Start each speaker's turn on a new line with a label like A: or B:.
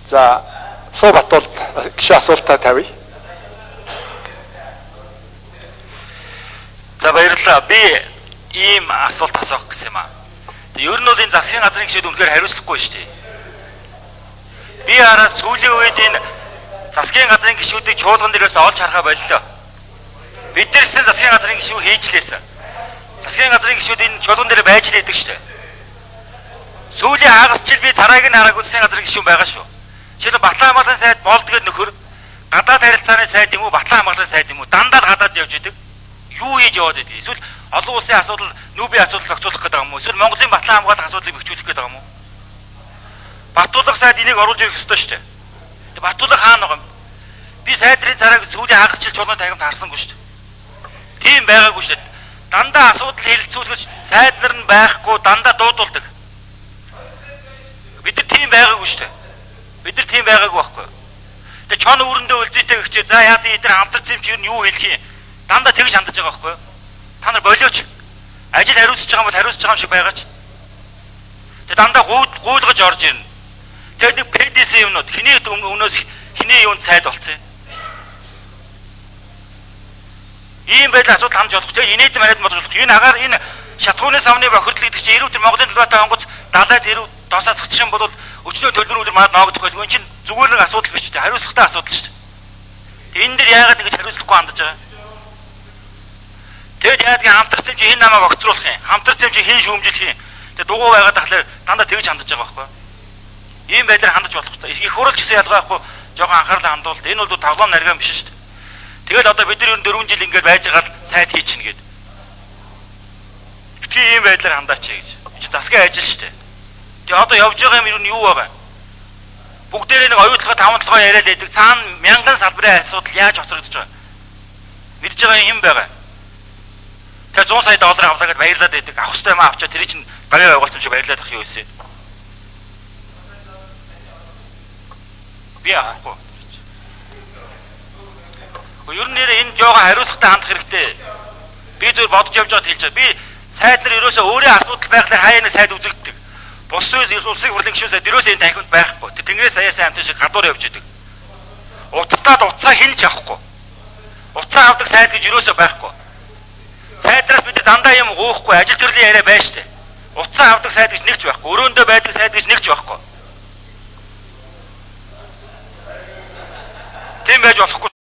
A: За Суу Батуул гишүүн асуултаа тавья.
B: За баярлалаа. Би ийм асуулт асуух гэсэн юм аа. Ер нь бол энэ засгийн газрын гишүүд үнэхээр хариуцлахгүй шүү дээ. Би хараад сүүлийн үед энэ засгийн газрын гишүүдийг чуулган дээрээс олж харахаа боллоо. Бид нэрсэн засгийн газрын гишүү хийжлээсэн. Засгийн газрын гишүүд энэ чуулган дээр байж л идэг шүү дээ. Сүүлийн хагас жил би царааг нь хараагүй засгийн газрын гишүүн байгаа шүү. Жишээлбэл Батлан хамгааллын сайд болд гэдэг нөхөр гадаад харилцааны сайд юм уу, Батлан хамгааллын сайд юм уу, дандаа л гадаад явж идэг. Юу хийж яваад идэг? Эсвэл олон улсын асуудал, нүүбийн асуудал зохицуулах гэдэг юм уу? Эсвэл Монголын Батлан хамгаалах асуудлыг бэхжүүлэх гэдэг юм уу? Батулга сайд энийг оруулж ирэх ёстой шүү дээ. Батулга хаана байгаа юм? Би сайдрын царааг сүүлийн хагас жил чуулганы танхимд харсангүй шүү дээ. Тийм байгаагүй шүү дээ. Дандаа асуудал хэлэлцүүлгэж сайд нар нь байхгүй, дандаа дуудулдаг. Бид нар тийм байгаагүй шүү дээ. Бид нар тийм байгаагүй байхгүй. Тэгээ чон үүрэндээ үлзийтэй гिचээ за яа тий эдгээр хамтарсан юм чи ер нь юу хэлэх юм? Дандаа тэгж хандаж байгаа байхгүй. Та нар болиоч. Ажил хариуцж байгаа юм бол хариуцж байгаа юм шиг байгаач. Тэгээ дандаа гуйлгаж орж ирнэ. Тэгээ нэг ПДС юмнууд хиний өмнөөс хиний юунд сайд болцсон юм. Ийм байдал асуудал хамж болох. Тэгээ инээдэм хариад бодож болох. Энэ агаар энэ шатхууны савны бохирдол гэдэг чинь эрүүл Монголын төлбөртэй онгоц далайд эрүү досоо сахчих юм бол өчнөө төлбөр үлэр маад ноогдох байлгүй. Энэ чинь зүгээр нэг асуудал биш үү? Хариуцлагатай асуудал шүү дээ. Энэ дэр яагаад ингэж хариуцлахгүй хандаж байгаа юм? Тэгэд яагаад хамтарсан чи хэн намайг огцруулах юм? Хамтарсан чи хэн шүүмжлэх юм? Тэгээ дугуй байгаад тахлаар дандаа тэгж хандаж байгаа байхгүй юу? Ийм байдлаар хандаж болох хэрэгтэй. Их хурал ч гэсэн ялгаа байхгүй жоохон анхаарлаа хандуул. Энэ бол тоглоом нарийн биш шүү дээ. Тэгэл одоо бид нар ер нь 4 жил ингээд байж байгаа л сайд хийчихнэ гээд. Битгий ийм байдлаар хандаач гэж. Энэ чинь засгийн ажил шүү дээ. Тэгээ одоо явж байгаа юм ер нь юу байгаа юм? Бүгдээрээ нэг оюутлага таван толгой яриад байдаг. Цаана мянган салбарын асуудал яаж хоцрогдож байгаа юм? Мэдж байгаа юм байгаа. Тэгээ 100 сая доллар авлаа гэдээ баярлаад байдаг. Авах хэрэгтэй юм авчаа тэр чинь гавьяа байгуулсан юм шиг баярлаад ах юу вэ? Би авахгүй. Ер нь нэр энэ жоохон хариуцлагатай хандах хэрэгтэй. Би зөв бодож явж байгаад хэлж байгаа. Би сайд нар ерөөсөө өөрийн асуудал байхлаар хаяаны сайд үзэгддэг. Бус улсын хурлын гишүүн сайд ерөөсөө энэ танхимд байхгүй. Тэр Тэнгэрээс саяасаа амтан шиг гадуур явж идэг. Утастаад утсаа хэн ч авахгүй. Утсаа авдаг сайд гэж ерөөсөө байхгүй. Сайдраас бид дандаа юм гоохгүй ажил төрлийн яриа байж штэ. Утсаа авдаг сайд гэж нэг ч байхгүй. Өрөөндөө байдаг сайд гэж нэг ч байхгүй. Тийм байж болохгүй.